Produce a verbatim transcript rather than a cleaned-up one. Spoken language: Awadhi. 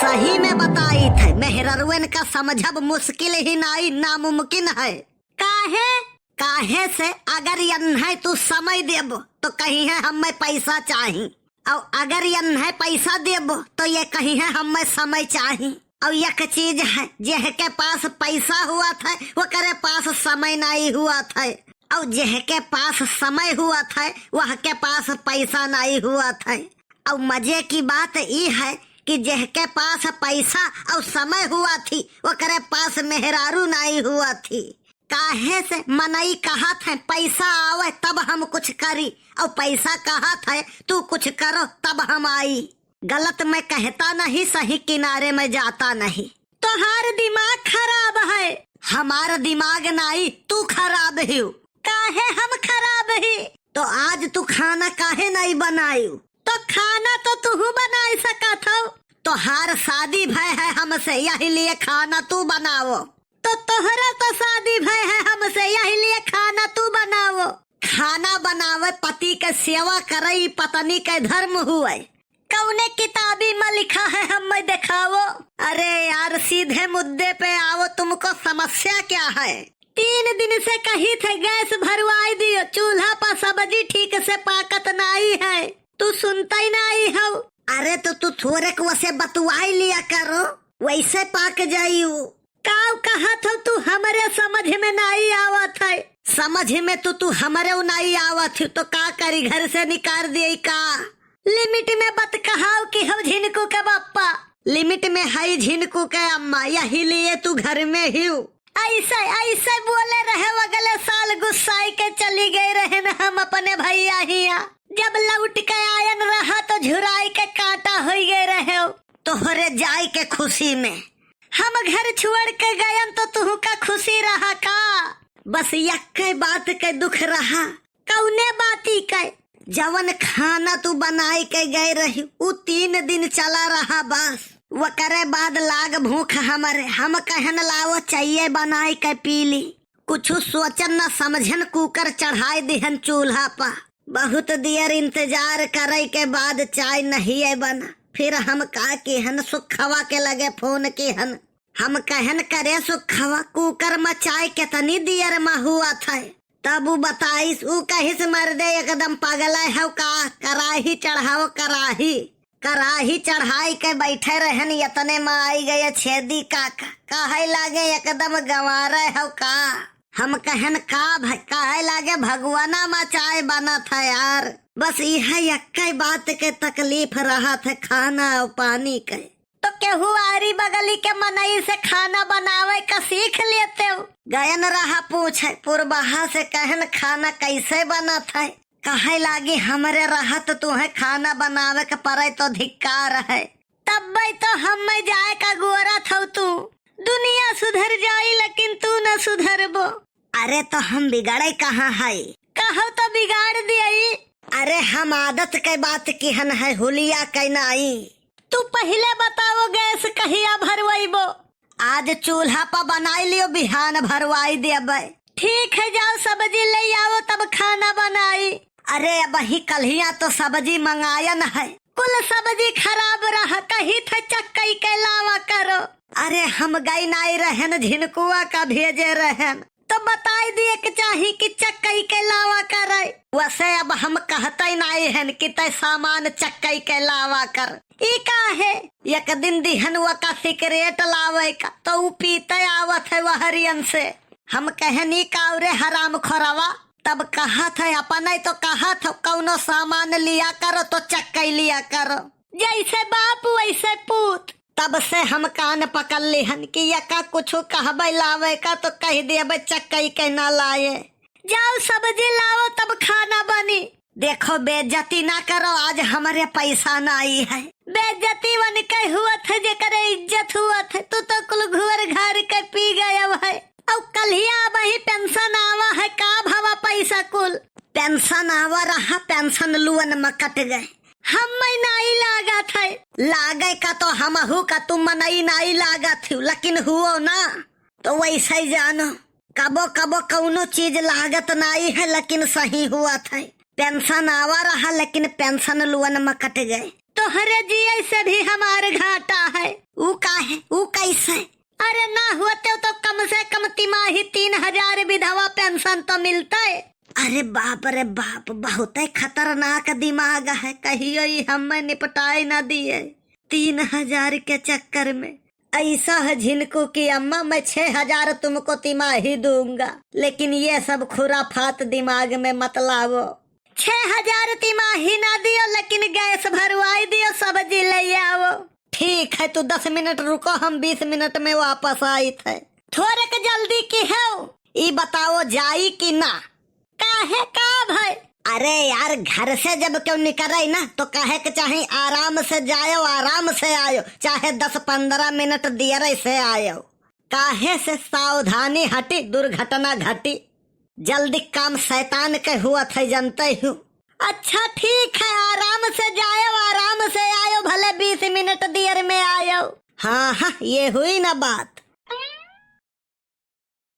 अही में बताइत है, मेहररुएन का समझब मुश्किल ही नाई, नामुमकिन है। काहे? काहे से अगर यन्है तू समय देबो तो कहिहैं हम्मै पैसा चाही, और अगर यन्है पैसा देबो तो ये कहिहैं हम्मै समय चाही। और एक चीज है, जेहके पास पैसा हुवत है वकरे पास समय नाई हुवत है, और जेहके पास समय हुवत है वहके पास पैसा नाई हुवत है। और मजे की बात ई है कि जेहके पास पैसा और समय हुवत ही वकरे पास मेहरारू नाई हुवत ही। काहे से मनई कहत है पैसा आवे तब हम कुछ करी, और पैसा कहत है तू कुछ करो तब हम आई। गलत मैं कहता नहीं, सही किनारे मैं जाता नहीं। तोहार दिमाग खराब है। हमार दिमाग नाई, तू खराब हिउ। काहे हम खराब ही? तो आज तू खाना काहे नाई बनायू? तो खाना तो तुहू बनाई सकत हो। तोहार शादी भय है हमसे, यही लिए खाना तू बनावो। तो तोहरा तो शादी भय है हमसे, यही लिए खाना तू बनावो। खाना बनावे पति के सेवा करे, ई पत्नी के धर्म हुए। कौने किताबी में लिखा है, हम्मै देखावो। अरे यार, सीधे मुद्दे पे आओ, तुमको समस्या क्या है? तीन दिन से कहित है गैस भरवाई दियो, चूल्हा पर सब्जी ठीक से पाकत नाई है, तू सुनता ही नाई हो। अरे तो तू थोरेक वसे बतुआई लिया करो, वैसे पाक जाई उ। काउ कहत हो तू, हमरे समझ में नाई आवत है। समझ में तो तू हमरे उ नाई आवत हो, तो का करी, घर से निकाल दिए का? लिमिट में बत कहाओ कि हम झिनकू के बापा। लिमिट में हई झिनकू के अम्मा, यही लिए तू घर में हिउ। ऐसे, ऐसे बोले रहे अगले साल, गुस्साई के चली गई रहे न हम अपने भैया हिया। जब लौट के आयन रहा तो झुराई के कांटा होई गए रहे। तोहरे जाए के खुशी में हम घर छोड़ के गयन तो तुहू का खुशी रहा का? बस यक्के बात के दुख रहा। कौने बाती के? जवन खाना तू बनाई के गए रही, उ तीन दिन चला रहा बस। वकरे बाद लाग भूख हमरे, हम कहन लाओ चाहिए बनाई के पी ली। कुछ सोचन न समझन, कुकर चढ़ाई दिहन चूल्हा पर। बहुत देर इंतजार करे के बाद चाय नहीं बना। फिर हम का किहन, सुखवा के लगे फोन किहन। हम कहन, करे सुखवा, कुकर में चाय कितनी देर में हुवत है? तब उ बताइस, उ कहिस, मर्दे एकदम पगले हौ का, कराही चढ़ाओ कराही। कराही चढ़ाई के बैठे रहन, यतने में आई गए छेदी काका, कहे लागे एकदम गंवारे हौ का। हम कहन का भाई, कहे लागे भगवाना में चाय बनत है यार। बस इहे यक्के बात के तकलीफ रहत है, खाना और पानी के। तो केहू आरी बगली के मनई से खाना बनावे का सीख लेते हो। गयन रहा पूछे पुरबहा से, कहन खाना कैसे बनत है? कहे लागी हमरे रहत तुहे खाना बनावे के पड़े तो धिक्कार है। तब्बे तो हम्मे जाए का गोरत हौ तू। दुनिया सुधर जाई लेकिन तू न सुधरबो। अरे तो हम बिगड़े कहाँ है? कहो तो बिगाड़ दियई। अरे हम आदत के बात किहन है, हुलिया के नाई। तू पहिले बताओ गैस कहिया भरवइबो? आज चूल्हा पर बनाई लियो, बिहान भरवाई देबे। ठीक है, जाओ सब्जी ले आओ तब खाना बनाई। अरे अबही कल्हिया तो सब्जी मंगायन है। कुल सब्जी खराब रहा, कही थे चक्कई के लावा करो। अरे हम गई नाई रहन, झिनकुआ का भेजे रहन। तो बताई दिए के चाही कि चक्कई के लावा करे। वैसे अब हम कहते नाई हन कि तै सामान चक्कई के लावा कर। ई का है? एक दिन दिहन वका सिगरेट लावे का, तो ऊ पीते आवत है वहरियन से। हम कहन, "ई का रे हराम खोरवा?" तब कहत है, "अपने तो कहत हो कौनो सामान लिया करो तो चक्कई लिया करो।" जैसे बाप वैसे पूत। तब से हम कान पकड़ लिहन कि यका कुछ कहबे लावे का तो कह देबे चक्कई के ना लाए। जाओ सब्जी लाओ तब खाना बनी। देखो बेइज्जती ना करो, आज हमरे पैसा ना आई है। बेइज्जती वनके हुवत है जेकरे इज्जत हुवत है। तू तो कुल घुअर घार के पी गए है। और कल्हिया अबही पेंशन आवा है का भवा पैसा कुल? पेंशन आवा रहा, पेंशन लोन में कट गए। हम्मे नाई लागत है। लागे का तो हमहू का तुम मनई नाई लागत हो, लेकिन हुओ ना। तो वैसे ही जानो, कबो कबो कौनो चीज लागत नाई है, लेकिन सही हुवत है। पेंशन आवा रहा, लेकिन पेंशन लोन में कट गए। तोहरे जिए से भी हमार घाटा है। तिमाही तीन हजार विधवा पेंशन तो मिलतै। अरे बाप रे बाप, बहुतै खतरनाक दिमाग है, कहियो ई हम्मै निपटाए न दिए। तीन हजार के चक्कर में ऐसा है झिनकू कि अम्मा, मैं छह हजार तुमको तिमाही दूंगा, लेकिन ये सब खुराफात दिमाग में मत लावो। छह हजार तिमाही ना दियो, लेकिन गैस भरवाई दियो, सब्जी ले आवो। ठीक है, तू दस मिनट रुको, हम बीस मिनट में वापस आइत है। थोड़क जल्दी की है, ई बताओ जाई कि ना? काहे, का भय? अरे यार, घर से जब केहू निकरै ना तो कहे के चाही, आराम से जायो, आराम से आयो, चाहे दस पन्द्रह मिनट दियरै से आयो। काहे से सावधानी हटी, दुर्घटना घटी। जल्दी काम शैतान के हुआ थे, जनते हो। अच्छा ठीक है, आराम से जायो, आराम से आयो, भले बीस मिनट दियर में आयो। हाँ हाँ, ये हुई ना बात।